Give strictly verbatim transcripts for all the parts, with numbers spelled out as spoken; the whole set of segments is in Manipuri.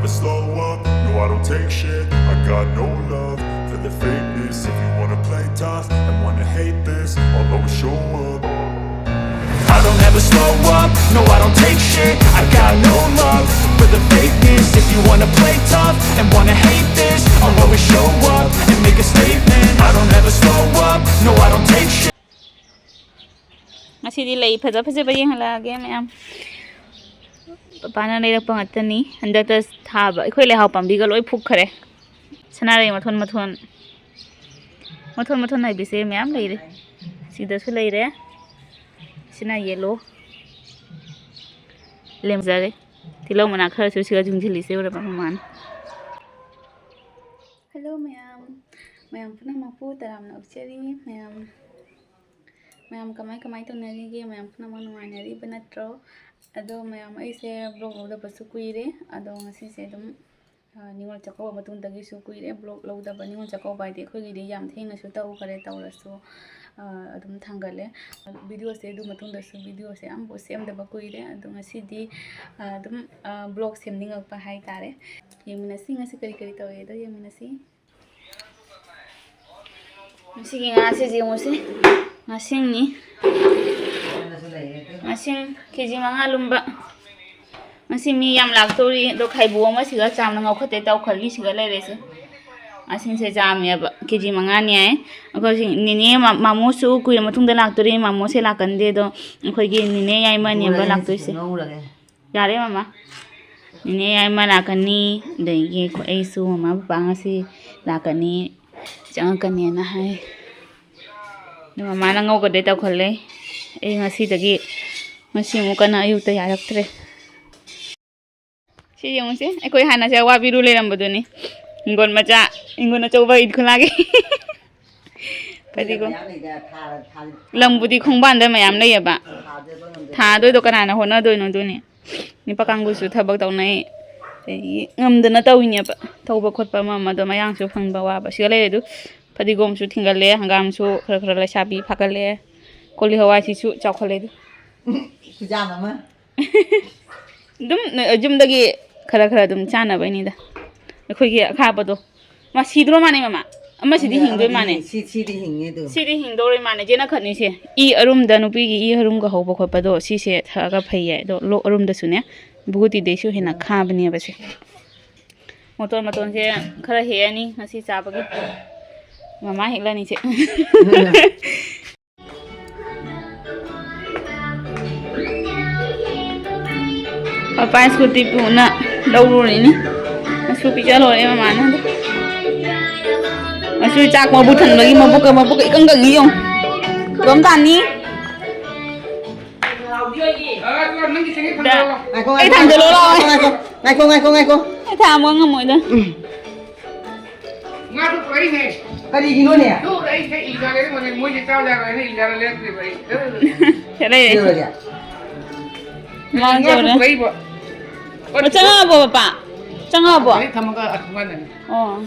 Slow up, no, I don't take shit. I got no love for the fakeness. If you wanna play tough and wanna hate this, I'll always show up. I don't ever slow up, no, I don't take shit. I got no love for the fakeness. If you wanna play tough and wanna hate this, I'll always show up and make a statement. I don't ever slow up, no, I don't take shit. ꯉꯁꯤꯗꯤ ꯂꯩ ꯐꯖ ꯐꯖꯕ ꯌꯦꯡꯍꯜꯂꯛꯑꯒꯦ ꯃꯌꯥꯝ꯫ ꯄꯄꯥꯅ ꯂꯩꯔꯛꯄ ꯉꯥꯛꯇꯅꯤ꯫ ꯍꯟꯗꯛꯇ ꯊꯥꯕ ꯑꯩꯈꯣꯏ ꯂꯩꯍꯥꯎ ꯄꯥꯝꯕꯤꯒ ꯂꯣꯏ ꯐꯨꯛꯈ꯭ꯔꯦ꯫ ꯁꯅꯥꯔꯩ ꯃꯊꯣꯟ ꯃꯊꯣꯟ, ꯃꯊꯣꯟ ꯃꯊꯣꯟ ꯍꯥꯏꯕꯤꯁꯦ ꯃꯌꯥꯝ ꯂꯩꯔꯦ꯫ ꯁꯤꯗꯁꯨ ꯂꯩꯔꯦ꯫ ꯁꯤꯅ ꯌꯦꯜꯂꯣ꯫ ꯂꯦꯝꯖꯔꯦ꯫ ꯇꯤꯜꯍꯧ ꯃꯅꯥ ꯈꯔꯁꯨ ꯁꯤꯒ ꯌꯨꯡꯁꯤꯜꯂꯤꯁꯦ ꯎꯔꯕ ꯃꯃꯥꯅ꯫ ꯍꯜꯂꯣ ꯃꯌꯥꯝ, ꯃꯌꯥꯝ ꯄꯨꯝꯅꯃꯛꯄꯨ ꯇꯔꯥꯝꯅ ꯑꯣꯛꯆꯔꯤ꯫ ꯃꯌꯥꯝ, ꯃꯌꯥꯝ ꯀꯃꯥꯏ ꯀꯃꯥꯏ ꯇꯧꯅꯔꯤꯒꯦ? ꯃꯌꯥꯝ ꯄꯨꯝꯅꯃꯛ ꯅꯨꯡꯉꯥꯏꯅꯔꯤꯕ ꯅꯠꯇ꯭ꯔꯣ? ꯑꯗꯣ ꯃꯌꯥꯝ, ꯑꯩꯁꯦ ꯕ꯭ꯂꯣꯒ ꯂꯧꯗꯕꯁꯨ ꯀꯨꯏꯔꯦ꯫ ꯑꯗꯣ ꯉꯁꯤꯁꯦ ꯑꯗꯨꯝ, ꯑ, ꯅꯤꯉꯣꯜ ꯆꯥꯛꯀꯧꯕ ꯃꯇꯨꯡꯗꯒꯤꯁꯨ ꯀꯨꯏꯔꯦ ꯕ꯭ꯂꯣꯒ ꯂꯧꯗꯕ꯫ ꯅꯤꯉꯣꯜ ꯆꯥꯛꯀꯧꯕ ꯍꯥꯏꯗꯤ ꯑꯩꯈꯣꯏꯒꯤꯗꯤ ꯌꯥꯝ ꯊꯦꯡꯅꯁꯨ ꯇꯧꯈꯔꯦ, ꯇꯧꯔꯁꯨ, ꯑ, ꯑꯗꯨꯝ ꯊꯥꯡꯒꯠꯂꯦ꯫ ꯚꯤꯗꯤꯑꯣꯁꯦ ꯑꯗꯨ ꯃꯇꯨꯡꯗꯁꯨ ꯚꯤꯗꯤꯑꯣꯁꯦ ꯑꯃꯐꯥꯎ ꯁꯦꯝꯗꯕ ꯀꯨꯏꯔꯦ꯫ ꯑꯗꯣ ꯉꯁꯤꯗꯤ, ꯑ, ꯑꯗꯨꯝ, ꯑ, ꯕ꯭ꯂꯣꯒ ꯁꯦꯝꯅꯤꯡꯉꯛꯄ ꯍꯥꯏꯇꯥꯔꯦ꯫ ꯌꯦꯡꯃꯤꯟꯅꯁꯤ ꯉꯁꯤ ꯀꯔꯤ ꯀꯔꯤ ꯇꯧꯋꯦꯗꯣ ꯌꯦꯡꯃꯤꯟꯅꯁꯤ꯫ ꯉꯁꯤꯒꯤ ꯉꯥꯁꯦ ꯌꯦꯡꯉꯨꯁꯦ꯫ ꯉꯥꯁꯤꯡꯅꯤ꯫ ꯉꯥꯁꯤꯡ ꯀꯦ ꯖꯤ ꯃꯉꯥ ꯂꯨꯝꯕ꯫ ꯉꯁꯤ ꯃꯤ ꯌꯥꯝ ꯂꯥꯛꯇꯧꯔꯤ꯫ ꯑꯗꯣ ꯈꯥꯏꯕꯣꯛ ꯑꯃ ꯁꯤꯒ ꯆꯥꯝꯅ ꯉꯧꯈꯠꯇꯦ ꯇꯧꯈꯠꯂꯤ ꯁꯤꯒ ꯂꯩꯔꯦꯁꯦ꯫ ꯉꯥꯁꯤꯡꯁꯦ ꯌꯥꯝꯃꯦꯕ꯫ ꯀꯦ ꯖꯤ ꯃꯉꯥꯅꯤ ꯍꯥꯏ꯫ ꯑꯩꯈꯣꯏ ꯍꯧꯖꯤꯛ ꯅꯦꯅꯦ ꯃ-, ꯃꯥꯃꯣꯁꯨ ꯀꯨꯏꯔ ꯃꯇꯨꯡꯗ ꯂꯥꯛꯇꯣꯔꯤ꯫ ꯃꯥꯃꯣꯁꯦ ꯂꯥꯛꯀꯟꯗꯦ꯫ ꯑꯗꯣ ꯑꯩꯈꯣꯏꯒꯤ ꯅꯦꯅꯦ ꯌꯥꯏꯃꯅꯦꯕ ꯂꯥꯛꯇꯣꯏꯁꯦ꯫ ꯌꯥꯔꯦ ꯃꯃꯥ꯫ ꯅꯦꯅꯦ ꯌꯥꯏꯃ ꯂꯥꯛꯀꯅꯤ, ꯑꯗꯒꯤ ꯑꯩꯈꯣꯏ, ꯑꯩꯁꯨ ꯃꯃꯥ ꯄꯄꯥ ꯉꯁꯤ ꯂꯥꯛꯀꯅꯤ, ꯆꯪꯉꯛꯀꯅꯤꯅ ꯍꯥꯏ꯫ ꯑꯗꯣ ꯃꯃꯥꯅ ꯉꯧꯒꯗꯣꯏ ꯇꯧꯈꯠꯂꯦ꯫ ꯑꯩ ꯉꯁꯤꯗꯒꯤ, ꯉꯁꯤ ꯑꯃꯨꯛ ꯀꯟꯅ ꯑꯌꯨꯛꯇ ꯌꯥꯔꯛꯇ꯭ꯔꯦ꯫ ꯁꯤ ꯌꯦꯡꯉꯨꯁꯦ, ꯑꯩꯈꯣꯏ ꯍꯥꯟꯅꯁꯦ ꯑꯋꯥꯕꯤꯔꯨ ꯂꯩꯔꯝꯕꯗꯨꯅꯤ꯫ ꯍꯤꯡꯒꯣꯜ ꯃꯆꯥ, ꯍꯤꯡꯒꯣꯜ ꯑꯆꯧꯕ ꯏꯠ ꯈꯨꯂꯥꯒꯤ꯫ ꯐꯗꯤꯒꯣꯝ꯫ ꯃꯌꯥꯝ ꯂꯩꯗ, ꯊꯥ-, ꯊꯥ-, ꯂꯝꯕꯨꯗꯤ ꯈꯣꯡꯕꯥꯟꯗ ꯃꯌꯥꯝ ꯂꯩꯌꯦꯕ꯫ ꯊꯥꯗꯣꯏꯗꯣ ꯀꯅꯥꯅ ꯍꯣꯠꯅꯗꯣꯏꯅꯣ? ꯑꯗꯨꯅꯤ꯫ ꯅꯨꯄꯥ ꯀꯥꯡꯕꯨꯁꯨ ꯊꯕꯛ ꯇꯧꯅꯩ꯫ ꯑꯗꯒꯤ ꯉꯝꯗꯅ ꯇꯧꯔꯤꯅꯦꯕ꯫ ꯊꯧꯕ ꯈꯣꯠꯄ ꯑꯃ ꯑꯃꯗꯣ ꯃꯌꯥꯡꯁꯨ ꯐꯪꯕ ꯋꯥꯕ꯫ ꯁꯤꯒ ꯂꯩꯔꯦ ꯑꯗꯨ ꯐꯗꯤꯒꯣꯝꯁꯨ ꯊꯤꯡꯒꯠꯂꯦ, ꯍꯪꯒꯥꯝꯁꯨ ꯈꯔ ꯈꯔ ꯂꯩꯁꯥꯕꯤ ꯐꯥꯒꯠꯂꯦ꯫ ꯀꯣꯂꯤ ꯍꯋꯥꯏꯁꯤꯁꯨ ꯆꯥꯎꯈꯠꯂꯦ ꯑꯗꯨ꯫ ꯈꯨꯌꯥꯝ ꯑꯃ꯫ ꯑꯗꯨꯝ ꯌꯨꯝꯗꯒꯤ ꯈꯔ ꯈꯔ ꯑꯗꯨꯝ ꯆꯥꯅꯕꯩꯅꯤꯗ꯫ ꯑꯩꯈꯣꯏꯒꯤ ꯑꯈꯥꯕꯗꯣ꯫ ꯃꯥ ꯁꯤꯗ꯭ꯔꯣ ꯃꯥꯅꯦ, ꯃꯃꯥ? ꯑꯃꯁꯤꯗꯤ ꯍꯤꯡꯗꯣꯏ ꯃꯥꯅꯦ꯫ ꯁꯤ, ꯁꯤꯗꯤ ꯍꯤꯡꯉꯦ ꯑꯗꯨ꯫ ꯁꯤꯗꯤ ꯍꯤꯡꯗꯧꯔꯣꯏ ꯃꯥꯅꯦ꯫ ꯆꯦꯅ ꯈꯠꯅꯤꯁꯦ꯫ ꯏ ꯑꯔꯨꯝꯗ, ꯅꯨꯄꯤꯒꯤ ꯏ ꯑꯔꯨꯝꯒ ꯍꯧꯕ ꯈꯣꯠꯄꯗꯣ, ꯁꯤꯁꯦ ꯊꯛꯑꯒ ꯐꯩꯌꯦ꯫ ꯑꯗꯣ ꯂꯣꯛ ꯑꯔꯨꯝꯗꯁꯨꯅꯦ, ꯕꯨꯒꯨꯇꯤꯗꯩꯁꯨ ꯍꯦꯟꯅ ꯈꯥꯕꯅꯦꯕ ꯁꯦ꯫ ꯃꯇꯣꯟ ꯃꯇꯣꯟꯁꯦ ꯈꯔ ꯍꯦꯛꯑꯅꯤ ꯉꯁꯤ ꯆꯥꯕꯒꯤ꯫ ꯃꯃꯥ ꯍꯦꯛꯂꯅꯤꯁꯦ꯫ ꯄꯄꯥ ꯁ꯭ꯀꯨꯇꯤ ꯄꯨꯅ ꯂꯧꯔꯨꯔꯤꯅꯤ꯫ ꯃꯁꯨ ꯄꯤꯖ ꯂꯣꯏꯔꯦ ꯃꯃꯥꯅ꯫ ꯃꯁꯨ ꯆꯥꯛ ꯃꯕꯨ ꯊꯟꯕꯒꯤ ꯃꯕꯨꯛꯀ ꯃꯕꯨꯛꯀ ꯏꯀꯪ ꯀꯪꯉꯤ ꯌꯦꯡꯉꯨ꯫ ꯀꯔꯝ ꯇꯥꯅꯤ? ꯅꯪꯒꯤ ꯁꯦꯡꯒꯦ ꯊꯝꯖꯜꯂꯣ꯫ ꯉꯥꯏꯈꯣ, ꯑꯩ ꯊꯥꯡꯖꯜꯂꯣ ꯂꯥꯛꯑꯣ꯫ ꯉꯥꯏꯈꯣ, ꯉꯥꯏꯈꯣ, ꯉꯥꯏꯈꯣ, ꯉꯥꯏꯈꯣ꯫ ꯑꯩ ꯊꯥꯡꯕ ꯉꯝꯃꯣꯏꯗ꯫ ꯎꯝ꯫ ꯉꯥꯁꯨ ꯄꯨꯔꯛꯏꯅꯦ꯫ ꯀꯔꯤꯒꯤꯅꯣꯅꯦ? ꯇꯨ ꯑꯩꯁꯦ ꯏꯖꯥꯔꯦ ꯃꯣꯏꯅꯦ, ꯃꯣꯏꯁꯦ ꯆꯥꯎ ꯌꯥꯔꯣꯏ ꯍꯥꯏꯅ ꯏꯖꯥꯔ ꯂꯩꯔꯛꯇ꯭ꯔꯤꯕ ꯑꯩ꯫ ꯀꯩꯗꯧꯔꯒꯦ? ꯃꯥꯡ ꯉꯥꯁꯨ ꯇꯧꯔꯦ꯫ ꯄꯨꯔꯛꯏꯕ꯫ ꯑꯣ, ꯆꯪꯉꯛꯑꯕꯣ, ꯄꯄꯥ? ꯆꯪꯉꯛꯑꯕꯣ? ꯑꯩ ꯊꯝꯃꯒ ꯑꯁ ꯃꯥꯅꯅꯤ꯫ ꯑꯣ꯫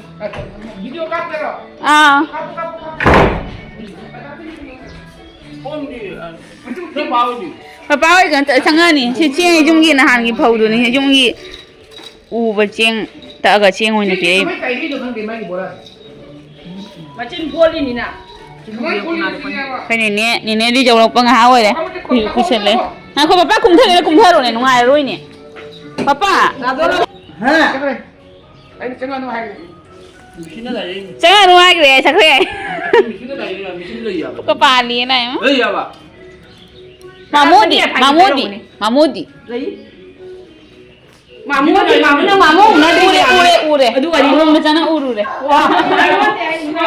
ꯚꯤꯗꯤꯑꯣ ꯀꯥꯞꯇꯔꯣ? ꯑꯥ꯫ ꯀꯥꯞꯄꯨ, ꯀꯥꯞꯄꯨ, ꯀꯥꯞꯄꯨ꯫ ꯐꯣꯟꯗꯤ, ꯑ, ꯅꯣꯏ ꯄꯥ ꯍꯣꯏꯗꯤ? ꯄꯄꯥ ꯍꯣꯏ ꯀꯩꯅꯣ ꯇꯧ-, ꯆꯪꯉꯛꯑꯅꯤ꯫ ꯁꯤ ꯆꯦꯡ ꯌꯨꯝꯒꯤ ꯅꯍꯥꯟꯒꯤ ꯐꯧꯗꯨꯅꯤ, ꯌꯨꯝꯒꯤ ꯎꯕ ꯆꯦꯡ ꯇꯛꯑꯒ ꯆꯦꯡ ꯑꯣꯏꯅ ꯄꯤꯔꯛꯏ꯫ ꯀꯃꯥꯏ ꯀꯥꯏꯗꯣꯏꯅꯣ ꯈꯪꯗꯦ ꯃꯥꯒꯤ ꯕꯣꯔꯥꯁꯦ꯫ ꯃꯆꯤꯟ ꯀꯣꯜꯂꯤꯅꯤꯅ꯫ ꯀꯃꯥꯏ ꯀꯣꯜꯂꯤꯅꯣ ꯁꯤꯅꯦꯕ? ꯑꯩꯈꯣꯏ ꯅꯦꯅꯦ, ꯅꯦꯅꯦꯗꯤ ꯌꯧꯔꯛꯄ ꯉꯥꯏꯍꯥꯛ ꯑꯣꯏꯔꯦ꯫ ꯀꯨꯏ-, ꯀꯨꯏꯁꯜꯂꯦ꯫ ꯉꯥꯏꯈꯣ, ꯄꯄꯥ ꯀꯨꯝꯊꯒꯦꯔꯥ ꯀꯨꯝꯊꯔꯣꯅꯦ, ꯅꯨꯡꯉꯥꯏꯔꯔꯣꯏꯅꯦ꯫ ꯄꯄꯥ! ꯍꯥ? ꯑꯩꯅ ꯆꯪꯉꯛꯑꯅꯨ ꯍꯥꯏꯔꯦ꯫ ꯆꯪꯉꯛꯑꯅꯨ ꯍꯥꯏꯈ꯭ꯔꯦ, ꯆꯠꯈ꯭ꯔꯦ꯫ ꯄꯄꯥ ꯂꯦꯅ꯫ ꯂꯩ ꯌꯥꯕ? ꯃꯥꯃꯣꯗꯤ, ꯃꯥꯃꯣꯗꯤ, ꯃꯥꯃꯣꯗꯤ꯫ ꯂꯩ꯫ ꯃꯥꯃꯣꯗꯤ, ꯃꯥꯃꯣꯅ ꯃꯥꯃꯣ ꯎꯅꯗ꯭ꯔꯤ ꯎꯔꯦ, ꯀꯌꯥ? ꯎꯔꯦ, ꯎꯔꯦ꯫ ꯑꯗꯨꯒ ꯃꯥꯃꯣ ꯃꯆꯥꯅ ꯎꯔꯨꯔꯦ꯫ ꯋꯥ꯫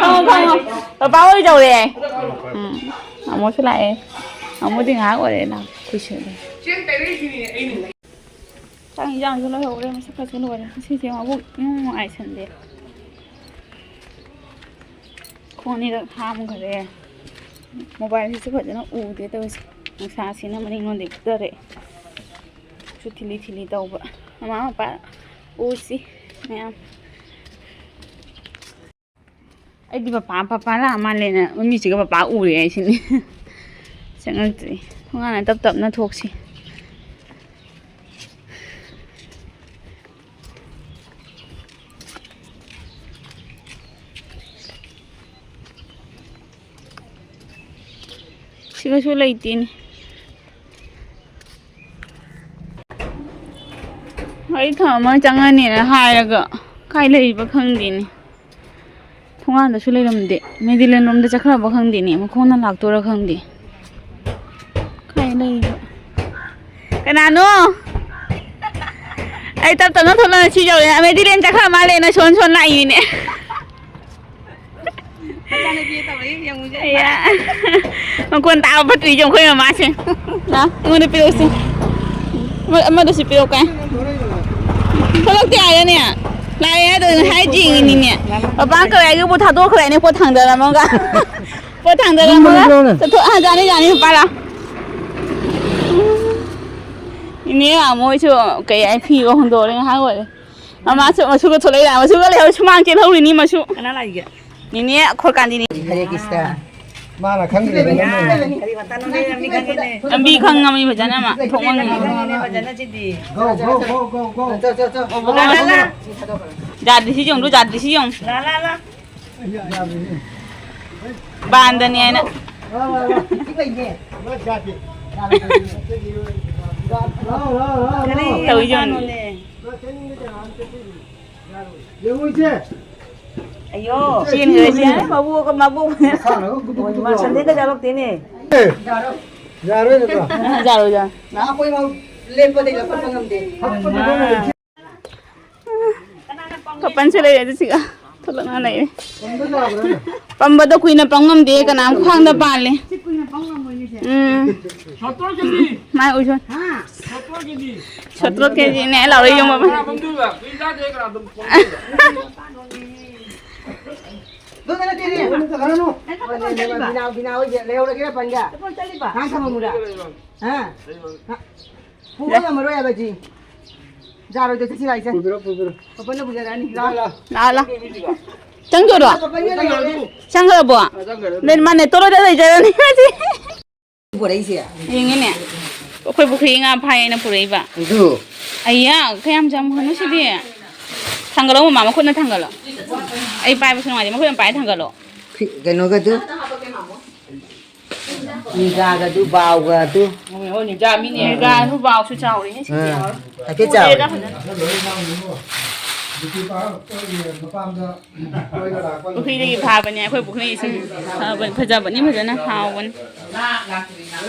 ꯐꯝꯃꯣ, ꯐꯝꯃꯣ꯫ ꯄꯄꯥ ꯍꯣꯏ ꯇꯧꯔꯦ꯫ ꯎꯝ꯫ ꯃꯥꯃꯣꯁꯨ ꯂꯥꯛꯑꯦ꯫ ꯃꯥꯃꯣꯗꯤ ꯉꯥꯏꯍꯥꯛ ꯑꯣꯏꯔꯦ ꯂꯥꯛꯄ꯫ ꯀꯨꯏꯁꯜꯂꯦ꯫ ꯆꯦꯡ ꯇꯩꯔꯛꯏꯁꯤꯅꯤ ꯑꯩꯅ꯫ ꯆꯥꯛ ꯏꯟꯖꯥꯡꯁꯨ ꯂꯣꯏꯍꯧꯔꯦ, ꯃꯁꯛ ꯈꯔꯁꯨ ꯂꯣꯏꯔꯦ꯫ ꯉꯁꯤꯁꯦ ꯃꯕꯨꯛ ꯏꯅꯨꯡ ꯅꯨꯡꯉꯥꯏꯁꯟꯗꯦ꯫ ꯈꯣꯡ ꯑꯅꯤꯔꯛ ꯍꯥꯝꯈꯔꯦ꯫ ꯃꯣꯕꯥꯏꯜꯁꯤꯁꯨ ꯐꯖꯅ ꯎꯗꯦ ꯇꯧꯔꯤꯁꯦ꯫ ꯅꯨꯡꯁꯥꯁꯤꯅ ꯃꯅꯤꯡꯂꯣꯝꯗꯒꯤ ꯐꯨꯊꯔꯛꯑꯦ꯫ ꯁꯨ ꯊꯤꯜꯂꯤ ꯊꯤꯜꯂꯤ ꯇꯧꯕ꯫ ꯃꯃꯥ ꯃꯄꯥ ꯎꯁꯤ ꯃꯌꯥꯝ꯫ ꯑꯩꯗꯤ ꯄꯄꯥ, ꯄꯄꯥ ꯂꯥꯛꯑ ꯃꯥꯜꯂꯦꯅ ꯃꯃꯤꯁꯤꯒ ꯄꯄꯥ ꯎꯔꯦ ꯍꯥꯏꯁꯤꯅꯤ꯫ ꯆꯪꯉꯛꯇ꯭ꯔꯤ꯫ ꯊꯣꯡꯒꯥꯟꯅ ꯇꯞ ꯇꯞꯅ ꯊꯣꯛꯁꯤ꯫ ꯀꯩꯁꯨ ꯂꯩꯇꯦꯅꯦ꯫ ꯋꯥꯔꯤ ꯊꯝꯃ ꯆꯪꯉꯅꯤꯅ ꯍꯥꯏꯔꯒ ꯀꯥꯏ ꯂꯩꯔꯤꯕ ꯈꯪꯗꯦꯅꯦ꯫ ꯊꯣꯡꯒꯥꯟꯗꯁꯨ ꯂꯩꯔꯝꯗꯦ꯫ ꯃꯦꯗꯤꯂꯦꯟ ꯔꯣꯝꯗ ꯆꯠꯈ꯭ꯔꯕ ꯈꯪꯗꯦꯅꯦ꯫ ꯃꯈꯣꯡꯅ ꯂꯥꯛꯇꯣꯏꯔꯥ ꯈꯪꯗꯦ꯫ ꯀꯥꯏ ꯂꯩꯔꯤꯕ? ꯀꯅꯥꯅꯣ? ꯑꯩ ꯇꯞ ꯇꯞꯅ ꯊꯣꯛꯂꯛꯑ ꯁꯤ ꯌꯧꯔꯦ꯫ ꯃꯦꯗꯤꯂꯦꯟ ꯆꯠꯈ꯭ꯔ ꯃꯥꯜꯂꯦꯅ ꯁꯣꯟ ꯁꯣꯟ ꯂꯥꯛꯏꯅꯦ꯫ ꯃꯆꯥꯅꯨꯄꯤ ꯇꯧꯔꯛꯏ ꯌꯦꯡꯉꯨꯁꯦ꯫ ꯑꯌꯥ꯫ ꯃꯈꯣꯟ ꯇꯥꯕ ꯐꯠꯇ꯭ꯔꯤꯁꯦ ꯑꯩꯈꯣꯏ ꯃꯃꯥꯁꯦ꯫ ꯂꯥ, ꯑꯩꯉꯣꯟꯗ ꯄꯤꯔꯛꯎꯁꯦ꯫ ꯑꯃ-, ꯑꯃꯗꯁꯨ ꯄꯤꯔꯛꯎ ꯀꯥꯏ꯫ ꯊꯣꯛꯂꯛꯇꯦ ꯍꯥꯏꯔꯅꯦ꯫ ꯂꯥꯛꯑꯦ ꯍꯥꯏꯗꯣ ꯉꯁꯥꯏ ꯌꯦꯡꯉꯤꯅꯤꯅꯦ꯫ ꯄꯄꯥ ꯀꯧꯔꯛꯑꯦ ꯍꯥꯏꯒꯤꯕꯨ ꯊꯥꯗꯣꯛꯈ꯭ꯔꯦꯅꯦ ꯄꯣꯠ ꯊꯥꯡꯗꯔꯝꯃꯒ꯫ ꯄꯣꯠ ꯊꯥꯡꯗꯔꯝꯃꯒ꯫ ꯆꯠꯊꯣꯛ-, ꯑꯥ, ꯌꯥꯅꯤ, ꯌꯥꯅꯤ, ꯄꯄꯥ ꯂꯥꯎ꯫ ꯏꯅꯦ ꯃꯣꯏꯁꯨ ꯀꯩ ꯍꯥꯏ ꯐꯤꯒ ꯍꯣꯡꯗꯣꯛꯑꯦ ꯉꯥꯏꯍꯥꯛ ꯑꯣꯏꯔꯦ꯫ ꯃꯃꯥꯁꯨ ꯃꯁꯨꯒ ꯊꯣꯛꯂꯛꯏꯔꯥ? ꯃꯁꯨꯒ ꯂꯩꯍꯧꯔꯤ, ꯁꯨꯃꯥꯡ ꯆꯦꯜꯍꯧꯔꯤꯅꯤ ꯃꯁꯨ꯫ ꯀꯅꯥ ꯂꯥꯛꯏꯒꯦ? ꯅꯦꯅꯦ ꯈꯣꯔꯀꯥꯟꯗꯤꯅꯤ꯫ ꯍꯔꯦ ꯀ꯭ꯔꯤꯁꯅ꯫ ꯃꯥꯅ ꯈꯪꯗ꯭ꯔꯦꯗꯅ꯫ ꯂꯝꯕꯤ ꯈꯪꯉꯝꯃꯤ ꯐꯖꯅ ꯃꯥ꯫ ꯊꯣꯛꯃꯟꯒꯤ꯫ ꯐꯖꯅ ꯁꯤꯗꯤ꯫ ꯒꯣ, ꯒꯣ, ꯒꯣ, ꯒꯣ, ꯒꯣ꯫ ꯂꯥ, ꯂꯥ, ꯂꯥ꯫ ꯖꯥꯠ ꯗꯤ ꯁꯤ ꯌꯦꯡꯉꯨ, ꯖꯥꯠ ꯗꯤ ꯁꯤ ꯌꯦꯡꯉꯨ꯫ ꯂꯥ, ꯂꯥ, ꯂꯥ꯫ ꯕꯥꯟꯗꯅꯤ ꯍꯥꯏꯅ꯫ ꯂꯥ, ꯂꯥ, ꯂꯥ꯫ ꯂꯥ, ꯂꯥ, ꯂꯥ, ꯂꯥ꯫ ꯇꯧꯔꯤꯁꯦ ꯌꯦꯡꯉꯨꯅꯦ꯫ ꯌꯦꯡꯉꯨ ꯏꯆꯦ꯫ ꯑꯌꯣ꯫ ꯆꯦꯟꯈ꯭ꯔꯦ ꯏꯆꯦ꯫ ꯃꯕꯣꯛꯀ ꯃꯕꯣꯛ꯫ ꯃꯁꯥꯅ ꯒꯨꯗꯨꯛ ꯒꯨꯗꯨꯛ ꯃꯥ ꯂꯥꯎꯔꯦ꯫ ꯁꯟꯗꯦꯗ ꯌꯥꯎꯔꯛꯇꯦꯅꯦ꯫ ꯑꯦ, ꯌꯥꯔꯣꯏ ꯅꯠꯇ꯭ꯔꯣ? ꯌꯥꯔꯣꯏ, ꯌꯥꯔꯣꯏ꯫ ꯑꯩꯈꯣꯏ ꯐꯥꯎ ꯂꯦꯞꯄꯗꯤ ꯂꯧꯈꯠꯄ ꯉꯝꯗꯦ꯫ ꯍꯛꯄꯗ ꯂꯣꯏꯔꯦ꯫ ꯄꯥꯄꯟꯁꯨ ꯂꯩꯔꯦ ꯑꯗꯨ ꯁꯤꯒ꯫ ꯊꯣꯛꯂꯛꯅ ꯂꯩꯔꯦ꯫ ꯄꯝꯕꯗꯣ ꯀꯨꯏꯅ ꯄꯝ ꯉꯝꯗꯦ, ꯀꯅꯥꯝ ꯈ꯭ꯋꯥꯡꯗ ꯄꯥꯜꯂꯦ꯫ ꯎꯝ꯫ ꯃꯥꯏ ꯎꯏꯁꯟ꯫ ꯁꯣꯇ꯭ꯔꯣ ꯀꯦꯖꯤꯅꯦ ꯂꯥꯎꯔ ꯌꯨꯝ ꯃꯐꯝ꯫ ꯑꯗꯨꯗ ꯅꯠꯇꯦꯅꯦ꯫ ꯕꯤꯅꯥ, ꯕꯤꯅꯥ ꯍꯣꯏꯁꯦ ꯂꯩꯍꯧꯔꯒꯦꯔꯥ ꯄꯟꯒꯦ? ꯉꯥ ꯊꯝꯃꯝꯃꯨꯔꯥ? ꯍꯥ? ꯄꯨꯕ ꯉꯝꯃꯔꯣꯏ ꯍꯥꯏꯕ ꯁꯤ꯫ ꯌꯥꯔꯣꯏꯗ, ꯆꯠꯁꯤ ꯂꯥꯛꯏꯁꯦ꯫ ꯄꯨꯕꯤꯔꯣ, ꯄꯨꯕꯤꯔꯣ꯫ ꯄꯥꯄꯟꯅ ꯄꯨꯖꯔꯛꯑꯅꯤ꯫ ꯂꯥꯛꯑꯣ꯫ ꯂꯥꯛꯑꯣ, ꯂꯥꯛꯑꯣ꯫ ꯆꯪꯗꯣꯏꯔꯣ? ꯄꯥꯄꯟꯒ ꯂꯩꯍꯧꯔꯦ꯫ ꯆꯪꯈ꯭ꯔꯕꯣ? ꯑꯥ, ꯆꯪꯈ꯭ꯔꯦ꯫ ꯅꯦ, ꯃꯥ ꯅꯦꯇꯣꯔꯣꯏꯗ ꯂꯩꯖꯔꯅꯤ ꯃꯥꯗꯤ꯫ ꯄꯨꯔꯛꯏꯁꯦ꯫ ꯌꯦꯡꯉꯤꯅꯦ꯫ ꯑꯩꯈꯣꯏ ꯄꯨꯈ꯭ꯔꯤ ꯉꯥ ꯐꯥꯏꯌꯦꯅ ꯄꯨꯔꯛꯏꯕ꯫ ꯑꯗꯨ꯫ ꯑꯩꯌꯥ, ꯀꯌꯥꯝ ꯆꯥꯎꯈ꯭ꯔꯅꯣ ꯁꯤꯗꯤ? ꯊꯥꯡꯒꯠꯂꯣ, ꯃꯃꯥ, ꯃꯈꯨꯠꯅ ꯊꯥꯡꯒꯠꯂꯣ꯫ ꯑꯩ ꯄꯥꯏꯕꯁꯨ ꯅꯨꯡꯉꯥꯏꯇꯦ, ꯃꯈꯨꯠꯅ ꯄꯥꯏꯔ ꯊꯥꯡꯒꯠꯂꯣ꯫ ꯐꯤ-, ꯀꯩꯅꯣꯒꯗꯨ? ꯅꯤꯒꯥꯒꯗꯨ, ꯕꯥꯎꯒꯗꯨ꯫ ꯍꯣꯏ, ꯍꯣꯏ, ꯅꯤꯒꯥ ꯃꯤꯅꯦ꯫ ꯅꯤꯒꯥꯗꯨ ꯕꯥꯎꯁꯨ ꯆꯥꯎꯔꯦꯍꯦ, ꯁꯤꯗꯤ ꯑꯥ, ꯌꯥꯎꯔꯦ꯫ ꯍꯥꯏꯐꯦꯠ ꯆꯥꯎꯔꯦ꯫ ꯎꯗꯦꯗ ꯐꯖꯅ꯫ ꯄꯨꯈ꯭ꯔꯤꯗꯒꯤ ꯐꯥꯕꯅꯦ, ꯑꯩꯈꯣꯏ ꯄꯨꯈ꯭ꯔꯤ ꯏꯁꯤꯡ ꯐꯕ-, ꯐꯖꯕꯅꯤ, ꯐꯖꯅ ꯍꯥꯎꯕꯅꯤ꯫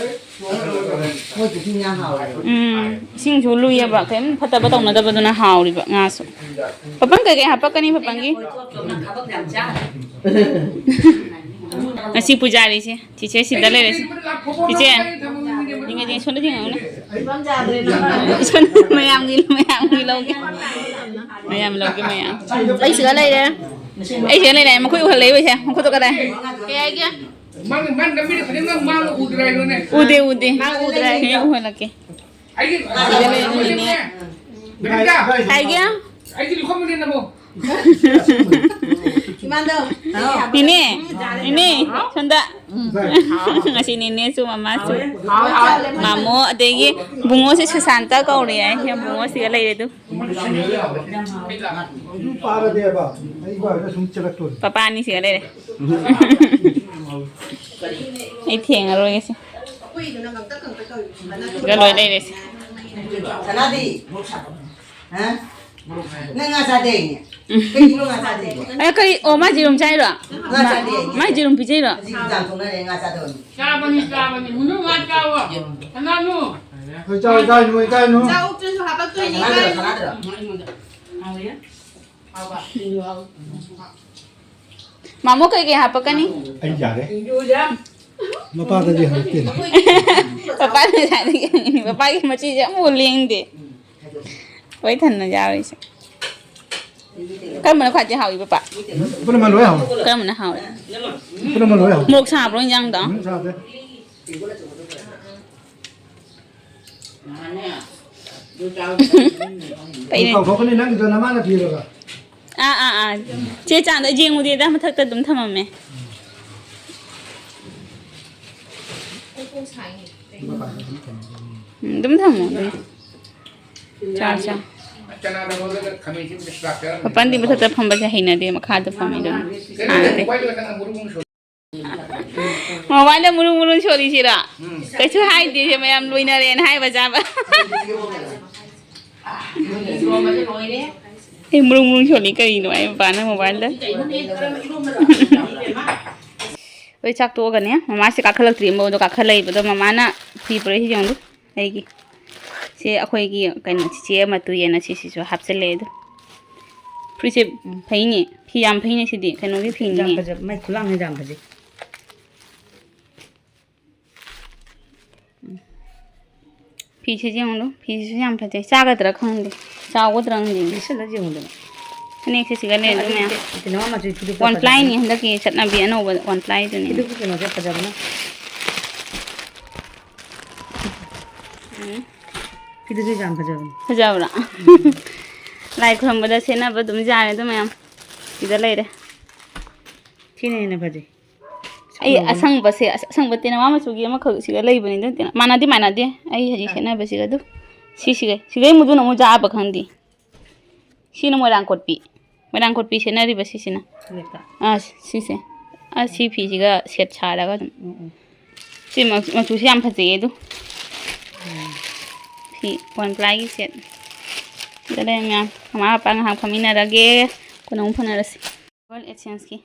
ꯃꯣꯏ ꯄꯨꯈ꯭ꯔꯤ ꯉꯥ ꯍꯥꯎꯋꯦ꯫ ꯎꯝ, ꯏꯁꯤꯡꯁꯨ ꯂꯨꯏꯌꯦꯕ, ꯀꯔꯤꯝ ꯐꯠꯇꯕ ꯇꯧꯅꯗꯕꯗꯨꯅ ꯍꯥꯎꯔꯤꯕ ꯉꯥꯁꯨ꯫ ꯄꯥꯄꯪ ꯀꯩꯀꯩ ꯍꯥꯞꯄꯛꯀꯅꯤ, ꯄꯥꯄꯪꯒꯤ? ꯉꯁꯤ ꯄꯨꯖꯥꯔꯤꯁꯦ꯫ ꯆꯤꯆꯦ ꯁꯤꯗ ꯂꯩꯔꯦ꯫ ꯆꯤꯆꯦ, ꯌꯦꯡꯉꯦ, ꯌꯦꯡꯉꯦ, ꯁꯣꯝꯗ ꯌꯦꯡꯉꯛꯎꯅꯦ꯫ ꯁꯣꯝꯗ ꯃꯌꯥꯝꯒꯤ, ꯃꯌꯥꯝꯒꯤ ꯂꯧꯒꯦ꯫ ꯃꯌꯥꯝ ꯂꯧꯒꯦ, ꯃꯌꯥꯝ꯫ ꯑꯩ ꯁꯤꯗ ꯂꯩꯔꯦ꯫ ꯑꯩ ꯁꯤꯗ ꯂꯩꯔꯦ꯫ ꯃꯈꯨꯠ ꯎꯍꯜꯂꯦ, ꯎꯏꯁꯦ꯫ ꯃꯈꯨꯠꯇꯣ ꯀꯗꯥꯏ? ꯀꯩ ꯍꯥꯏꯒꯦ? ꯃꯥꯅ, ꯃꯥꯅ ꯅꯝꯕꯤꯔ ꯈꯨꯗꯤꯡꯃꯛ ꯃꯥꯅ ꯎꯗ꯭ꯔꯥ ꯍꯥꯏꯔꯣꯅꯦ? ꯎꯗꯦ, ꯎꯗꯦ꯫ ꯃꯥ ꯎꯗ꯭ꯔꯦ꯫ ꯍꯌꯦꯡ ꯎꯍꯜꯂꯛꯀꯦ꯫ ꯑꯩꯒꯤ ꯁꯤꯗ ꯂꯩꯔꯦ, ꯎꯏꯅꯦ꯫ ꯕꯤꯅꯤꯇꯥ! ꯍꯥꯏꯒꯦ? ꯑꯩꯒꯤ ꯂꯨꯈꯝ ꯑꯃ ꯅꯝꯃꯣ꯫ ꯏꯃꯥꯗꯣ, ꯅꯦꯅꯦ, ꯅꯦꯅꯦ, ꯁꯣꯝꯗ꯫ ꯉꯁꯤ ꯅꯦꯅꯦꯁꯨ, ꯃꯃꯥꯁꯨ, ꯃꯥꯃꯣ, ꯑꯗꯒꯤ ꯕꯨꯡꯉꯣꯁꯦ ꯁꯨꯁꯥꯟꯇ ꯀꯧꯔꯦ ꯍꯥꯏ꯫ ꯕꯨꯡꯉꯣꯁꯤꯒ ꯂꯩꯔꯦ ꯑꯗꯨ꯫ ꯑꯗꯨ ꯄꯥꯔꯗꯤꯕ, ꯑꯩ ꯕꯥꯔꯗ ꯁꯨꯝ ꯆꯠꯂꯛꯇꯣꯔꯦ꯫ ꯄꯄꯥ ꯑꯅꯤꯁꯤꯒ ꯂꯩꯔꯦ꯫ ꯑꯩ ꯊꯦꯡꯉꯔꯣꯏꯒꯦ ꯁꯤ꯫ ꯁꯤꯒ ꯂꯣꯏ ꯂꯩꯔꯦ ꯁꯤ꯫ ꯁꯅꯥꯗꯤ, ꯍꯥ? ꯅꯪ ꯉꯥ ꯆꯥꯗꯦ ꯍꯥꯏꯅꯦ? ꯀꯩꯒꯤꯅꯣ ꯉꯥ ꯆꯥꯗꯦ ꯍꯥꯏꯗꯣ? ꯑꯦ, ꯀꯔꯤ? ꯑꯣ, ꯃꯥ ꯌꯦꯔꯨꯝ ꯆꯥꯏꯔꯣ? ꯉꯥ ꯆꯥꯗꯦ ꯍꯥꯏꯅꯦ? ꯃꯥ ꯌꯦꯔꯨꯝ ꯄꯤꯖꯩꯔꯣ? ꯍꯧꯖꯤꯛ ꯌꯥꯝ ꯊꯣꯛꯅꯔꯦ, ꯉꯥ ꯆꯥꯗꯕ ꯃꯤ꯫ ꯆꯥꯕꯅꯤ, ꯆꯥꯕꯅꯤ꯫ ꯃꯨꯅꯨ ꯉꯥ ꯆꯥꯎꯋꯣ꯫ ꯁꯅꯥꯅꯨ꯫ ꯍꯣꯏ, ꯆꯥꯎ, ꯏꯀꯥꯏꯅꯨ, ꯏꯀꯥꯏꯅꯨ꯫ ꯆꯥ ꯑꯣꯛꯇ꯭ꯔꯁꯨ ꯍꯥꯄꯛꯇꯣꯏꯅꯤ, ꯁꯅꯥꯗ꯭ꯔꯣ, ꯏꯀꯥꯏꯅꯨ꯫ ꯁꯅꯥꯗ꯭ꯔꯣ? ꯃꯥꯃꯣ, ꯀꯩꯀꯩ ꯍꯥꯞꯄꯛꯀꯅꯤ? ꯑꯩ ꯌꯥꯔꯦ꯫ ꯃꯄꯥꯗꯗꯤ ꯍꯪꯉꯛꯇꯦꯅꯦ꯫ ꯄꯄꯥꯅ ꯉꯁꯥꯏꯗꯒꯤ ꯍꯪꯉꯤꯅꯦ꯫ ꯄꯄꯥꯒꯤ ꯃꯆꯤꯁꯦ ꯑꯃꯐꯥꯎ ꯂꯦꯡꯗꯦ꯫ ꯂꯣꯏ ꯊꯟꯅ ꯌꯥꯎꯔꯤꯁꯦ꯫ ꯀꯔꯝꯕꯅ ꯈ꯭ꯋꯥꯏꯗꯩ ꯍꯥꯎꯏ, ꯄꯄꯥ? ꯄꯨꯝꯅꯃꯛ ꯂꯣꯏ ꯍꯥꯎꯏ꯫ ꯀꯔꯝꯕꯅ ꯍꯥꯎꯏ? ꯄꯨꯝꯅꯃꯛ ꯂꯣꯏ ꯍꯥꯎꯏ꯫ ꯃꯣꯔꯣꯛ ꯁꯥꯕ꯭ꯔꯣ ꯏꯟꯖꯥꯡꯗꯣ? ꯎꯝ, ꯁꯥꯗꯦ꯫ ꯐꯩꯅꯦ꯫ ꯀꯥꯎꯊꯣꯛꯀꯅꯤ ꯅꯪꯒꯤꯗꯣ ꯅꯃꯥꯅ ꯄꯤꯔꯒ꯫ ꯑꯥ, ꯑꯥ, ꯑꯥ꯫ ꯆꯦ ꯆꯥꯡꯗ ꯌꯦꯡꯉꯨꯗꯦꯗ, ꯃꯊꯛꯇ ꯑꯗꯨꯝ ꯊꯝꯃꯝꯃꯦ꯫ ꯎꯝ, ꯑꯗꯨꯝ ꯊꯝꯃꯣ, ꯑꯗꯨꯝ꯫ ꯆꯥ, ꯆꯥ꯫ ꯃꯄꯥꯟꯗꯤ ꯃꯊꯛꯇ ꯐꯝꯕꯁꯦ ꯍꯩꯅꯗꯦ, ꯃꯈꯥꯗ ꯐꯝꯃꯤ ꯑꯗꯨꯝ꯫ ꯁꯥꯟꯅꯗꯦ꯫ ꯃꯃꯥꯅ ꯃꯨꯔꯨ ꯃꯨꯔꯨ ꯁꯣꯜꯂꯤꯁꯤꯔꯥ? ꯀꯩꯁꯨ ꯍꯥꯏꯗꯦ, ꯁꯦ ꯃꯌꯥꯝ ꯂꯣꯏꯅꯔꯦꯅ ꯍꯥꯏꯕ ꯆꯥꯕ꯫ ꯑꯩ ꯃꯨꯔꯨ ꯃꯨꯔꯨ ꯁꯣꯜꯂꯤ ꯀꯔꯤꯅꯣ ꯑꯩ ꯃꯄꯥꯅ ꯃꯣꯕꯥꯏꯜꯗ꯫ ꯍꯣꯏ, ꯆꯥꯛ ꯇꯣꯛꯑꯒꯅꯦ, ꯃꯃꯥꯁꯦ ꯀꯥꯈꯠꯂꯛꯇ꯭ꯔꯤ, ꯃꯧꯗꯣ ꯀꯥꯈꯠꯂꯛꯏꯕꯗꯣ ꯃꯃꯥꯅ ꯐꯤ ꯄꯨꯔꯛꯏꯁꯤ ꯌꯦꯡꯉꯨ꯫ ꯑꯩꯒꯤ ꯁꯤ ꯑꯩꯈꯣꯏꯒꯤ ꯀꯩꯅꯣ ꯆꯤꯆꯦ ꯑꯃ ꯇꯨꯏꯌꯦꯅ ꯁꯤꯁꯤꯁꯨ ꯍꯥꯞꯆꯤꯜꯂꯛꯑꯦ ꯑꯗꯣ꯫ ꯐꯨꯔꯤꯠꯁꯦ ꯐꯩꯅꯦ, ꯐꯤ ꯌꯥꯝ ꯐꯩꯅꯦ ꯁꯤꯗꯤ, ꯀꯩꯅꯣꯒꯤ ꯐꯤꯅꯤꯅꯦ꯫ ꯌꯥꯝ ꯐꯖꯕ, ꯃꯥꯏ ꯈꯨꯂꯥꯡꯁꯦ ꯌꯥꯝ ꯐꯖꯩ꯫ ꯐꯤꯁꯦ ꯌꯦꯡꯉꯨ, ꯐꯤꯁꯤꯁꯨ ꯌꯥꯝ ꯐꯖꯩ꯫ ꯆꯥꯒꯗ꯭ꯔꯥ ꯈꯪꯗꯦ, ꯆꯥꯎꯒꯗ꯭ꯔꯥ ꯈꯪꯗꯦ꯫ ꯂꯤꯠꯁꯜꯂ ꯌꯦꯡꯉꯨꯗꯅ꯫ ꯐꯅꯦꯛꯁꯦ ꯁꯤꯒ ꯂꯩꯔꯦ ꯑꯗꯨ ꯃꯌꯥꯝ꯫ ꯀꯩꯅꯣ ꯃꯆꯨ ꯐꯤꯗꯨ ꯋꯥꯟ ꯐꯖꯕꯅꯦ꯫ ꯄ꯭ꯂꯥꯏꯅꯤ ꯍꯟꯗꯛꯀꯤ ꯆꯠꯅꯕꯤ ꯑꯅꯧꯕ ꯋꯥꯟ ꯄ꯭ꯂꯥꯏꯗꯨꯅꯤ꯫ ꯐꯤꯗꯨꯒꯤ ꯀꯩꯅꯣꯁꯦ ꯐꯖꯕꯅꯦ꯫ ꯎꯝ꯫ ꯐꯤꯗꯨꯁꯨ ꯌꯥꯝ ꯐꯖꯕꯅꯦ꯫ ꯐꯖꯕ꯭ꯔꯥ? ꯂꯥꯏ ꯈꯨꯔꯨꯝꯕꯗ ꯁꯦꯠꯅꯕ ꯑꯗꯨꯝ ꯌꯥꯔꯦ ꯑꯗꯨ ꯃꯌꯥꯝ꯫ ꯁꯤꯗ ꯂꯩꯔꯦ꯫ ꯁꯤꯅ ꯍꯦꯟꯅ ꯐꯖꯩ꯫ ꯑꯩ ꯁꯨꯛꯅꯧꯕꯅꯤ꯫ ꯑꯁꯪꯕꯁꯦ, ꯑꯁ-, ꯑꯁꯪꯕ ꯇꯦꯅꯋꯥ ꯃꯆꯨꯒꯤ ꯑꯃꯈꯛ ꯁꯤꯒ ꯂꯩꯕꯅꯤꯗ, ꯇꯦꯅ-, ꯃꯥꯟꯅꯗꯦ, ꯃꯥꯟꯅꯗꯦ꯫ ꯑꯩ ꯍꯧꯖꯤꯛ ꯑꯥ꯫ ꯁꯦꯠꯅꯕꯁꯤꯒ ꯑꯗꯨ꯫ ꯁꯤꯁꯤꯒ, ꯁꯤꯒꯩ ꯃꯨꯗꯨꯅ ꯑꯃꯨꯛ ꯌꯥꯛꯑꯕ ꯈꯪꯗꯦ꯫ ꯁꯤꯅ ꯃꯣꯏꯔꯥꯡ ꯀꯣꯠꯄꯤ꯫ ꯃꯣꯏꯔꯥꯡ ꯀꯣꯠꯄꯤ ꯁꯦꯠꯅꯔꯤꯕ ꯁꯤꯁꯤꯅ꯫ ꯁꯤꯅꯦꯀꯣ꯫ ꯑꯥ, ꯁꯤꯁꯦ꯫ ꯑꯥ, ꯁꯤ ꯐꯤꯁꯤꯒ ꯁꯦꯠ ꯁꯥꯔꯒ ꯑꯗꯨꯝ꯫ ꯎꯝ, ꯎꯝ꯫ ꯁꯤ ꯃꯆꯨ-, ꯃꯆꯨꯁꯤ ꯌꯥꯝ ꯐꯖꯩꯌꯦ ꯑꯗꯨ꯫ ꯎꯝ꯫ ꯁꯤ ꯋꯥꯟ ꯄ꯭ꯂꯥꯏꯒꯤ ꯁꯦꯠ꯫ ꯁꯤꯗ ꯂꯩꯔꯦ ꯃꯌꯥꯝ꯫ ꯃꯃꯥ ꯃꯄꯥ ꯉꯥꯏꯍꯥꯛ ꯐꯝꯃꯤꯟꯅꯔꯒꯦ꯫ ꯀꯣꯟꯅ ꯑꯃꯨꯛ ꯐꯥꯎꯅꯔꯁꯤ꯫ ꯒꯨꯒꯜ ꯑꯦꯗꯁꯦꯟꯁꯀꯤ꯫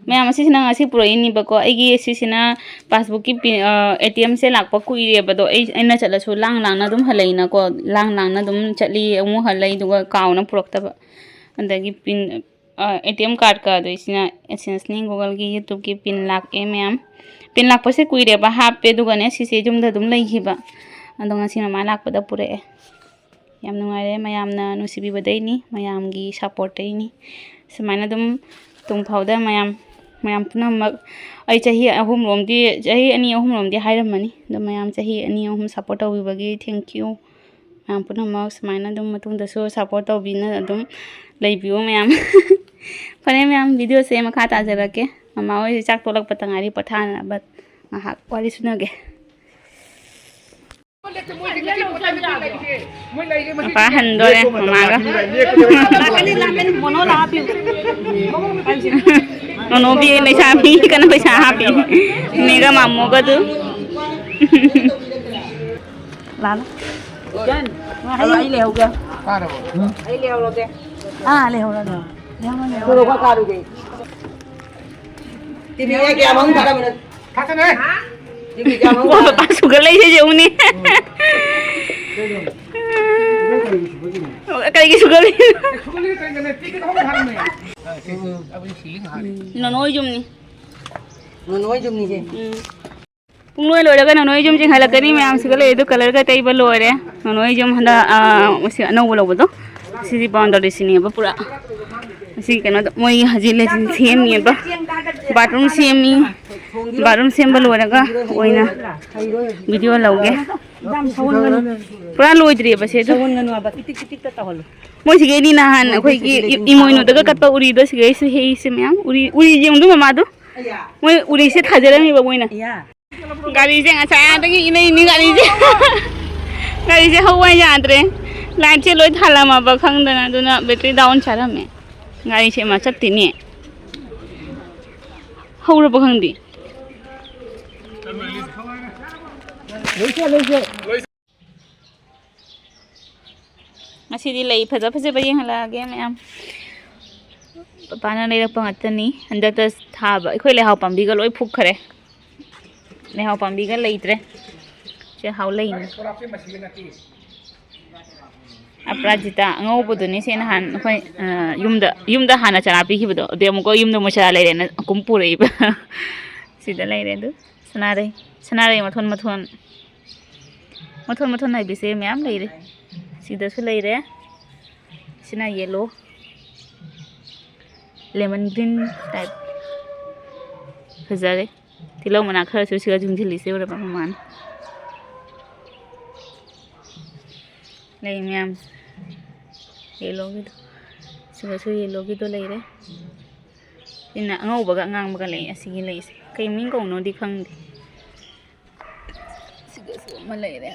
ꯃꯌꯥꯝ ꯑꯁꯤꯁꯤꯅ ꯉꯁꯤ ꯄꯨꯔꯛꯏꯅꯦꯕꯀꯣ꯫ ꯑꯩꯒꯤ ꯁꯤꯁꯤꯅ ꯄꯥꯁꯕꯨꯛꯀꯤ ꯄꯤꯟ, ꯑ, ꯑꯦ ꯇꯤ ꯑꯦꯝꯁꯦ ꯂꯥꯛꯄ ꯀꯨꯏꯔꯦꯕ꯫ ꯑꯗꯣ ꯑꯩ, ꯑꯩꯅ ꯆꯠꯂꯁꯨ ꯂꯥꯡ ꯂꯥꯡꯅ ꯑꯗꯨꯝ ꯍꯜꯂꯛꯏꯅꯀꯣ꯫ ꯂꯥꯡ ꯂꯥꯡꯅ ꯑꯗꯨꯝ ꯆꯠꯂꯤ, ꯑꯃꯨꯛ ꯍꯜꯂꯛꯏ, ꯑꯗꯨꯒ ꯀꯥꯎꯅ ꯄꯨꯔꯛꯇꯕ꯫ ꯑꯗꯒꯤ ꯄꯤꯟ, ꯑ, ꯑꯦ ꯇꯤ ꯑꯦꯝ ꯀꯥꯔꯠꯀ ꯑꯗꯨꯏꯁꯤꯅ ꯑꯦꯗꯁꯦꯟꯁꯅꯤ꯫ ꯒꯨꯒꯜꯒꯤ, ꯌꯨꯇ꯭ꯌꯨꯕꯀꯤ ꯄꯤꯟ ꯂꯥꯛꯑꯦ ꯃꯌꯥꯝ꯫ ꯄꯤꯟ ꯂꯥꯛꯄꯁꯦ ꯀꯨꯏꯔꯦꯕ ꯍꯥꯞꯄꯦ, ꯑꯗꯨꯒꯅꯦ ꯁꯤꯁꯦ ꯌꯨꯝꯗ ꯑꯗꯨꯝ ꯂꯩꯈꯤꯕ꯫ ꯑꯗꯣ ꯉꯁꯤ ꯃꯃꯥ ꯂꯥꯛꯄꯗ ꯄꯨꯔꯛꯑꯦ꯫ ꯌꯥꯝ ꯅꯨꯡꯉꯥꯏꯔꯦ, ꯃꯌꯥꯝꯅ ꯅꯨꯡꯁꯤꯕꯤꯕꯗꯩꯅꯤ, ꯃꯌꯥꯝꯒꯤ ꯁꯞꯄꯣꯔꯠꯇꯩꯅꯤ꯫ ꯁꯨꯃꯥꯏꯅ ꯑꯗꯨꯝ ꯇꯨꯡ ꯐꯥꯎꯗ ꯃꯌꯥꯝ, ꯃꯌꯥꯝ ꯄꯨꯝꯅꯃꯛ, ꯑꯩ ꯆꯍꯤ ꯑꯍꯨꯝꯂꯣꯝꯗꯤ, ꯆꯍꯤ ꯑꯅꯤ ꯑꯍꯨꯝꯂꯣꯝꯗꯤ ꯍꯥꯏꯔꯝꯃꯅꯤ꯫ ꯑꯗꯣ ꯃꯌꯥꯝ ꯆꯍꯤ ꯑꯅꯤ ꯑꯍꯨꯝ ꯁꯞꯄꯣꯔꯠ ꯇꯧꯕꯤꯕꯒꯤ thank you꯫ ꯃꯌꯥꯝ ꯄꯨꯝꯅꯃꯛ ꯁꯨꯃꯥꯏꯅ ꯑꯗꯨꯝ ꯃꯇꯨꯡꯗꯁꯨ ꯁꯞꯄꯣꯔꯠ ꯇꯧꯕꯤꯅ ꯑꯗꯨꯝ ꯂꯩꯕꯤꯌꯨ ꯃꯌꯥꯝ꯫ ꯐꯔꯦ ꯃꯌꯥꯝ, ꯚꯤꯗꯤꯑꯣꯁꯦ ꯃꯈꯥ ꯇꯥꯖꯔꯛꯀꯦ꯫ ꯃꯃꯥ ꯍꯣꯏꯁꯦ ꯆꯥꯛ ꯇꯣꯛꯂꯛꯄꯇ ꯉꯥꯏꯔꯤ, ꯄꯣꯊꯥꯅꯕ ꯉꯥꯏꯍꯥꯛ ꯋꯥꯔꯤ ꯁꯨꯅꯒꯦ꯫ ꯃꯄꯥ ꯍꯟꯗꯣꯔꯦ ꯃꯃꯥꯒ꯫ ꯂꯥꯛꯀꯅꯤ, ꯂꯥꯛꯀꯅꯤ, ꯃꯣꯅꯣ ꯂꯥꯛꯑ ꯄꯤꯌꯨ꯫ ꯅꯣꯅꯣꯕꯤ ꯂꯩꯁꯥꯕꯤ ꯀꯟꯅ ꯄꯩꯁꯥ ꯍꯥꯞꯄꯤ꯫ ꯃꯦꯒꯥ ꯃꯥꯃꯣꯒꯗꯨ꯫ ꯂꯥꯜꯂꯣ꯫ ꯑꯩ ꯂꯩꯍꯧꯒꯦ꯫ ꯑꯩ ꯂꯩꯍꯧꯔꯒꯦ꯫ ꯑꯥ, ꯂꯩꯍꯧꯔꯒꯦ꯫ ꯂꯩꯍꯧꯔꯒꯦ꯫ ꯇꯤꯚꯤꯗ ꯀꯌꯥ ꯃꯅꯨꯡ ꯊꯥꯔꯝꯃꯤꯅꯣ? ꯊꯥꯖꯅꯦ꯫ ꯇꯤꯚꯤ ꯀꯌꯥ ꯃꯅꯨꯡ ꯃꯄꯥ ꯁꯨꯒꯠꯂꯛꯏꯁꯦ ꯌꯦꯡꯉꯨꯅꯦ꯫ ꯀꯩꯒꯤ ꯁꯨꯒꯠꯂꯤꯅꯣ? ꯁꯨꯒꯠꯂꯤ ꯀꯩꯒꯤꯅꯣ? ꯇꯤꯚꯤ ꯀꯌꯥ ꯃꯅꯨꯡ ꯊꯥꯔꯝꯃꯦ? ꯅꯣꯅꯣ ꯍꯣꯏ ꯌꯨꯝꯅꯤ꯫ ꯅꯣꯅꯣ ꯍꯣꯏ ꯌꯨꯝꯅꯤꯁꯦ꯫ ꯎꯝ꯫ ꯄꯨꯡ ꯂꯣꯏ ꯂꯣꯏꯔꯒ ꯅꯣꯅꯣ ꯍꯣꯏ ꯌꯨꯝ ꯆꯤꯡꯍꯜꯂꯛꯀꯅꯤ꯫ ꯃꯌꯥꯝꯁꯤꯒ ꯂꯩ ꯑꯗꯨ ꯀꯂꯔꯒ ꯇꯩꯕ ꯂꯣꯏꯔꯦ꯫ ꯅꯣꯅꯣ ꯍꯣꯏ ꯌꯨꯝ ꯍꯟꯗꯛ, ꯑꯥ, ꯁꯤ ꯑꯅꯧꯕ ꯂꯧꯕꯗꯣ꯫ ꯁꯤꯗꯤ ꯕꯥꯎꯟꯗꯔꯤ ꯁꯤꯅꯦꯕ ꯄꯨꯔꯥ꯫ ꯁꯤ ꯀꯩꯅꯣꯗ ꯃꯣꯏ ꯍꯧꯖꯤꯛ ꯂꯦꯇ꯭ꯔꯤꯟ ꯁꯦꯝꯃꯤꯑꯕ꯫ ꯕꯥꯠꯔꯨꯝ ꯁꯦꯝꯃꯤ꯫ ꯕꯥꯠꯔꯨꯝ ꯁꯦꯝꯕ ꯂꯣꯏꯔꯒ ꯑꯣꯏꯅ ꯚꯤꯗꯤꯑꯣ ꯂꯧꯒꯦ꯫ ꯄꯨꯔꯥ ꯂꯣꯏꯗ꯭ꯔꯤꯑꯕ ꯁꯦ ꯑꯗꯨ꯫ ꯃꯣꯏ ꯁꯤꯒꯩꯗꯤ ꯅꯍꯥꯟ ꯑꯩꯈꯣꯏꯒꯤ ꯏ-, ꯏꯃꯣꯏꯅꯨꯗꯒ ꯀꯠꯄ ꯎꯔꯤꯗꯣ ꯁꯤꯒꯩꯁꯨ ꯍꯦꯛꯏꯁꯦ ꯃꯌꯥꯝ꯫ ꯎꯔꯤ, ꯎꯔꯤ ꯌꯦꯡꯉꯨꯗꯨ ꯃꯃꯥꯗꯣ꯫ ꯃꯣꯏ ꯎꯔꯤꯁꯦ ꯊꯥꯖꯔꯝꯃꯤꯕ ꯃꯣꯏꯅ꯫ ꯒꯥꯔꯤꯁꯦ ꯉꯁꯥꯏ ꯑꯥꯗꯒꯤ ꯏꯅꯩꯅꯤ ꯒꯥꯔꯤꯁꯦ꯫ ꯒꯥꯔꯤꯁꯦ ꯍꯧꯕ ꯌꯥꯗ꯭ꯔꯦ꯫ ꯂꯥꯏꯠꯁꯦ ꯂꯣꯏ ꯊꯥꯜꯂꯝꯃꯕ ꯈꯪꯗꯅ, ꯑꯗꯨꯅ ꯕꯦꯇ꯭ꯔꯤ ꯗꯥꯎꯟ ꯆꯠꯂꯝꯃꯦ꯫ ꯒꯥꯔꯤꯁꯦ ꯑꯃ ꯆꯠꯇꯦꯅꯦ꯫ ꯍꯧꯔꯕ ꯈꯪꯗꯦ꯫ ꯉꯁꯤꯗꯤ ꯂꯩ ꯐꯖ ꯐꯖꯕ ꯌꯦꯡꯍꯜꯂꯛꯑꯒꯦ ꯃꯌꯥꯝ꯫ ꯄꯄꯥꯅ ꯂꯩꯔꯛꯄ ꯉꯥꯛꯇꯅꯤ꯫ ꯍꯟꯗꯛꯇ ꯊꯥꯕ ꯑꯩꯈꯣꯏ ꯂꯩꯍꯥꯎ ꯄꯥꯝꯕꯤꯒ ꯂꯣꯏ ꯐꯨꯛꯈ꯭ꯔꯦ꯫ ꯂꯩꯍꯥꯎ ꯄꯥꯝꯕꯤꯒ ꯂꯩꯇ꯭ꯔꯦ꯫ ꯁꯦ ꯍꯥꯎ ꯂꯩꯅꯤ꯫ ꯑꯄꯔꯥꯖꯤꯇꯥ ꯑꯉꯧꯕꯗꯨꯅꯤ꯫ ꯁꯦ ꯅꯍꯥꯟ ꯑꯩꯈꯣꯏ, ꯑ, ꯌꯨꯝꯗ, ꯌꯨꯝꯗ ꯍꯥꯟꯅ ꯆꯔꯥ ꯄꯤꯈꯤꯕꯗꯣ꯫ ꯑꯗꯩ ꯑꯃꯨꯛꯀ ꯌꯨꯝꯗ ꯃꯣꯏ ꯆꯔꯥ ꯂꯩꯔꯦꯅ ꯀꯨꯝ ꯄꯨꯔꯛꯏꯕ꯫ ꯁꯤꯗ ꯂꯩꯔꯦ ꯑꯗꯨ꯫ ꯁꯅꯥꯔꯩ꯫ ꯁꯅꯥꯔꯩ ꯃꯊꯣꯟ ꯃꯊꯣꯟ꯫ ꯃꯊꯣꯟ ꯃꯊꯣꯟ ꯍꯥꯏꯕꯤꯁꯦ ꯃꯌꯥꯝ ꯂꯩꯔꯦ꯫ ꯁꯤꯗꯁꯨ ꯂꯩꯔꯦ꯫ ꯁꯤꯅ ꯌꯦꯜꯂꯣ꯫ Lemon green type. ꯐꯖꯔꯦ꯫ ꯇꯤꯜꯍꯧ ꯃꯅꯥ ꯈꯔꯁꯨ ꯁꯤꯒ ꯌꯨꯡꯁꯤꯜꯂꯤꯁꯦ ꯎꯔꯕ ꯃꯃꯥꯅ꯫ ꯂꯩ ꯃꯌꯥꯝꯁꯦ꯫ ꯌꯦꯜꯂꯣꯒꯤꯗꯣ꯫ ꯁꯤꯗꯁꯨ ꯌꯦꯜꯂꯣꯒꯤꯗꯣ ꯂꯩꯔꯦ꯫ ꯁꯤꯅ ꯑꯉꯧꯕꯒ ꯑꯉꯥꯡꯕꯒ ꯂꯩ꯫ ꯑꯁꯤꯒꯤ ꯂꯩꯁꯦ ꯀꯩ ꯃꯤꯡ ꯀꯧꯅꯣꯗꯤ ꯈꯪꯗꯦ꯫ ꯁꯤꯗꯁꯨ ꯑꯃ ꯂꯩꯔꯦ꯫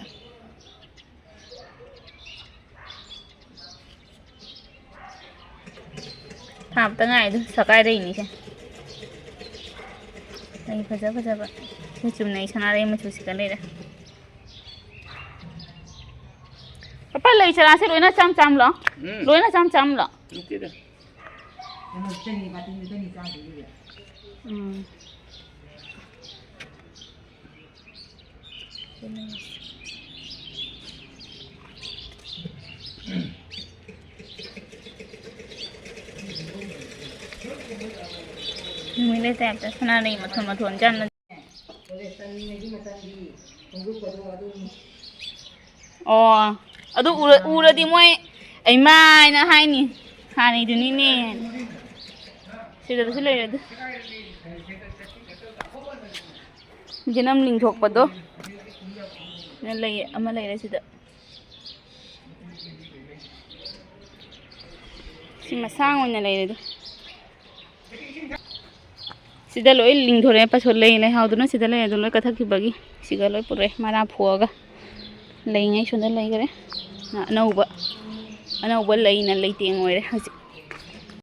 ꯁꯥꯕꯇ ꯉꯥꯏ ꯑꯗꯨ ꯁꯀꯥꯏꯗ ꯏꯅꯤꯁꯦ꯫ ꯂꯩ ꯐꯖ ꯐꯖꯕ꯫ ꯁꯤ ꯆꯨꯝꯅꯩ ꯁꯅꯥꯔꯩ ꯃꯆꯨꯁꯤꯒ ꯂꯩꯔꯦ꯫ ꯄꯄꯥ, ꯂꯩ ꯆꯔꯥꯁꯦ ꯂꯣꯏꯅ ꯆꯥꯝ ꯆꯥꯝꯂꯣ? ꯎꯝ꯫ ꯂꯣꯏꯅ ꯆꯥꯝ ꯆꯥꯝꯂꯣ? ꯅꯠꯇꯦꯗ꯫ ꯎꯝ꯫ ꯅꯨꯃꯤꯠ ꯂꯩꯇꯥꯏ ꯑꯝꯇ ꯁꯅꯥꯔꯩ ꯃꯊꯣꯟ ꯃꯊꯣꯟ ꯌꯥꯝꯅ꯫ ꯑꯣ, ꯑꯗꯨ ꯎꯔ-, ꯎꯔꯗꯤ ꯃꯣꯏ "ꯏꯃꯥ" ꯍꯥꯏꯅ ꯍꯥꯏꯅꯤ꯫ ꯍꯥꯟꯅꯩꯗꯨꯅꯤꯅꯦ꯫ ꯁꯤꯗꯁꯨ ꯂꯩꯔꯦ ꯑꯗꯨ꯫ ꯖꯅꯝ ꯂꯤꯡꯊꯣꯛꯄꯗꯣ꯫ ꯂꯩ ꯑꯃ ꯂꯩꯔꯦ ꯁꯤꯗ꯫ ꯁꯤ ꯃꯁꯥꯡ ꯑꯣꯏꯅ ꯂꯩꯔꯦ ꯑꯗꯨ꯫ ꯁꯤꯗ ꯂꯣꯏ ꯂꯤꯡꯊꯣꯔꯛꯑꯦ꯫ ꯄꯥꯁꯣ-, ꯂꯩ ꯂꯩꯍꯥꯎꯗꯨꯅ ꯁꯤꯗ ꯂꯩ, ꯑꯗꯨ ꯂꯣꯏ ꯀꯛꯊꯠꯈꯤꯕꯒꯤ ꯁꯤꯒ ꯂꯣꯏ ꯄꯨꯔꯛꯑꯦ꯫ ꯃꯔꯥ ꯐꯨꯑꯒ ꯂꯩꯉꯩ ꯁꯣꯝꯗ ꯂꯩꯈꯔꯦ꯫ ꯑꯅꯧꯕ, ꯑꯅꯧꯕ ꯂꯩꯅ ꯂꯩꯇꯦꯡ ꯑꯣꯏꯔꯦ ꯍꯧꯖꯤꯛ꯫